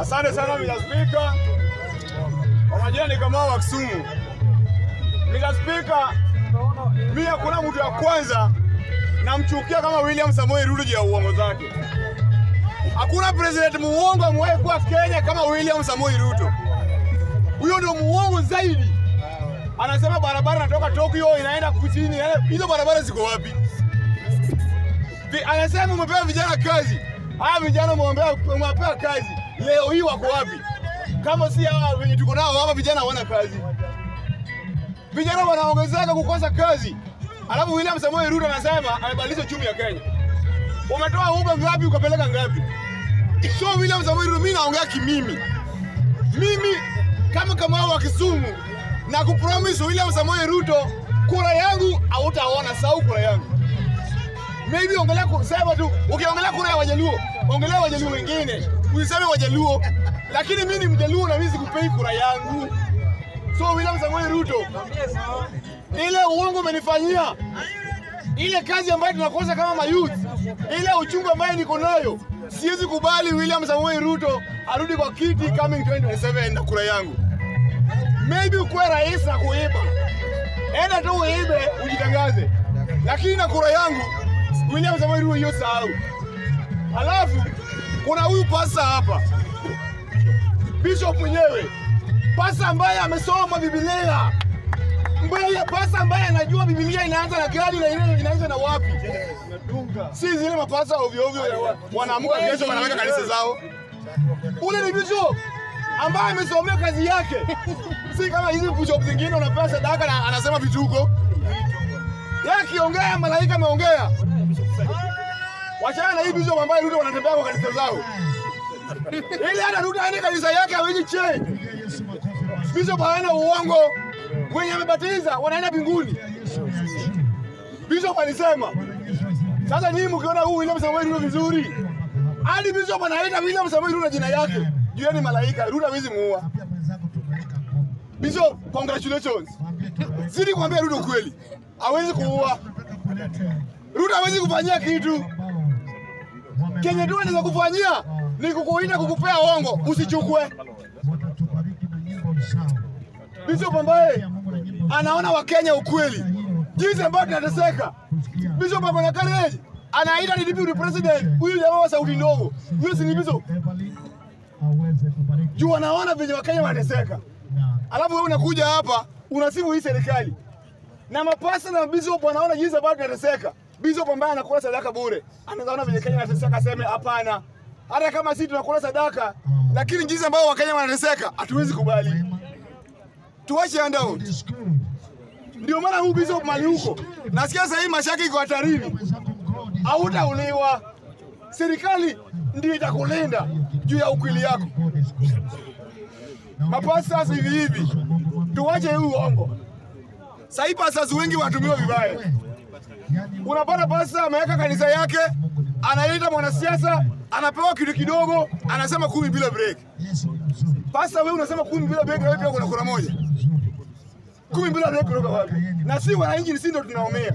Asante sana Mr. Speaker. Kwa majina ni Kamau wa Kisumu. Mr. Speaker, mimi hakuna mtu ya kwanza namchukia kama William Samoei Ruto juu ya uongo zake. Hakuna president muongo amewahi kuwa Kenya kama William Samoei Ruto. Huyo ndio muongo zaidi. Anasema barabara natoka Tokyo inaenda kuchini. Hizo barabara ziko wapi? Anasema umepewa vijana kazi. Haya vijana umewapewa kazi. Leo hii wako wapi? Kama si hawa wenye tuko nao hapa, vijana hawana kazi. Vijana wanaongezeka kukosa kazi. Alafu William Samoei Ruto anasema amebadilisha uchumi ya Kenya. Umetoa unga ngapi ukapeleka ngapi? So William Samoei Ruto, mimi naongea kimimi. Mimi kama Kamau wa Kisumu na kupromise William Samoei Ruto, kura yangu hautaona, sahau kura yangu. Maybe ongelea sema tu, ukiongelea kura ya Wajaluo, ongelea Wajaluo wengine, usiseme Wajaluo. Lakini mimi ni Mjaluo na mimi sikupei kura yangu. So William Samoei Ruto, ile uongo umenifanyia, ile kazi ambayo tunakosa kama mayouth, ile uchungu ambayo niko nayo, siwezi kubali William Samoei Ruto arudi kwa kiti coming 2027 na kura yangu. Maybe ukuwe rais na kuiba, enda tu uibe ujitangaze, lakini na kura yangu William Samoei Ruto hiyo sahau. Alafu kuna huyu pasa hapa, Bishop mwenyewe, pasa ambaye amesoma Biblia, mbaya pasa ambaye anajua Biblia inaanza na gani na inaanza na wapi. Si zile mapasa ovyo ovyo wanaamka kesho wanaweka kanisa zao. Ule ni bishop ambaye amesomea kazi yake. Si kama hizi bishop zingine unapewa sadaka na anasema vituko. Yeye akiongea malaika ameongea. Wachana na hii bishop ambaye Ruto wanatembea kwa kanisa zao. Ile hata Ruto aende kanisa yake hawezi change. Bishop haana uongo. Wenye amebatiza wanaenda mbinguni. Bishop alisema. Sasa nyinyi mkiona huu William Samoei Ruto vizuri, hadi Bishop anaita William Samoei Ruto jina yake, jueni malaika, Ruto hawezi muua. Bishop, congratulations. Zidi kuambia Ruto kweli. Hawezi kuua. Ruto hawezi kufanyia kitu. Kenye tu anaweza kufanyia ni kukuita kukupea hongo, usichukue. Bishop ambaye anaona Wakenya ukweli, jinsi ambayo tunateseka. Bishop ako na courage, anaita ni deputy president, huyu jamaa wa sauti ndogo. Huyo si ni Bishop? Juu anaona venye Wakenya wanateseka. Alafu wewe unakuja hapa unasifu hii serikali. Na mapasa na Bishop wanaona jinsi ambayo tunateseka. Bishop ambaye anakula sadaka bure, anaona venye Kenya wanateseka, aseme hapana. Hata kama sisi tunakula sadaka, lakini jinsi ambayo Wakenya wanateseka hatuwezi kubali. Tuache handout. Ndio maana huu Bishop mali huko. Nasikia sasa hii mashaki iko hatarini. Hautauliwa. Serikali ndio itakulinda juu ya ukweli yako. Mapasta hivi hivi. Tuache huu uongo. Sasa hii pastors wengi wanatumiwa vibaya. Unapata pasta ameweka kanisa yake, anaita mwanasiasa, anapewa kitu kidogo, anasema 10 bila break. Pasta wewe unasema 10 bila break na wewe pia kuna kura moja. 10 bila break kutoka wapi? Na si wananchi sisi ndio tunaumia.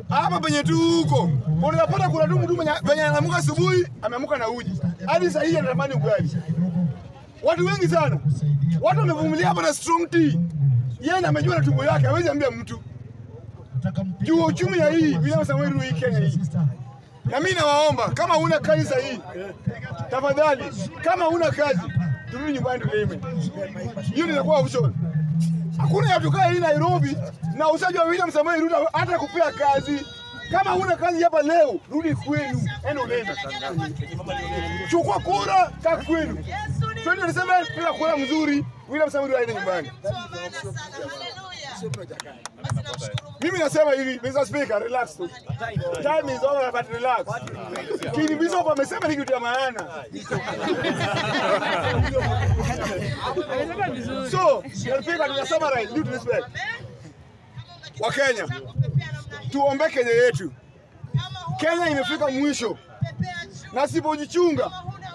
Hapa penye tu huko, unapata kuna tu mtu mwenye anaamka asubuhi, ameamka na uji. Hadi sasa hii anatamani ugali. Watu wengi sana. Watu wamevumilia hapa na strong tea. Yeye amejua na tumbo yake, hawezi ambia mtu. Juu uchumi ya hii, William Samoei Ruto hii Kenya hii. Na mimi nawaomba kama huna kazi sahihi, tafadhali kama huna kazi, turudi nyumbani tulime. Hiyo ndio inakuwa option. Hakuna ya tukae hii Nairobi na usajua William Samoei Ruto hata kupea kazi. Kama huna kazi hapa leo, rudi kwenu, enda ulime. Chukua kura kaa kwenu. 2027 piga kura mzuri, William Samoei Ruto aende nyumbani. Mimi nasema hivi, Mr. Speaker, relax tu. Time is over, but relax. Kini Bishop amesema ni kitu ya maana. So, Speaker, tuna summarize due to respect. Wa Kenya, tuombe Kenya yetu. Kenya imefika mwisho. Na sipojichunga,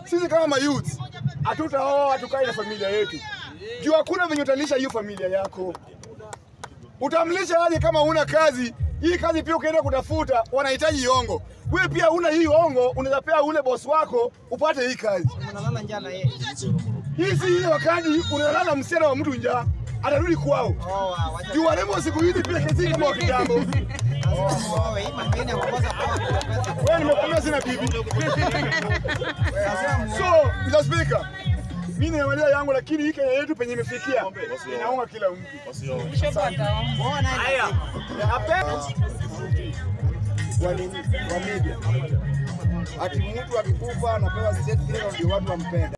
sisi kama mayouth, hatutaoa, hatukai na familia yetu. Juu hakuna venye utalisha hiyo familia yako. Utamlisha aje kama huna kazi Hii kazi pia ukienda kutafuta wanahitaji hongo. Wewe pia una hii hongo, unaweza pea ule boss wako upate hii kazi. Unalala njaa na yeye. Hii si ile wakati unalala msichana wa mtu njaa, atarudi kwao. Oh, wacha. Juu warembo siku hizi pia si kama wa kitambo. Lazima muoe. Hii maneno ya kukosa poa pesa. Wewe nimekwambia sina bibi. Lazima muoe. So, Mr. Speaker, mimi ninamaliza yangu, lakini hii Kenya yetu penye imefikia inauma kila mtu. Muoe naye lazima. Wa nini? Wa media. Ati mtu akikufa anapewa state funeral ndio watu wampenda.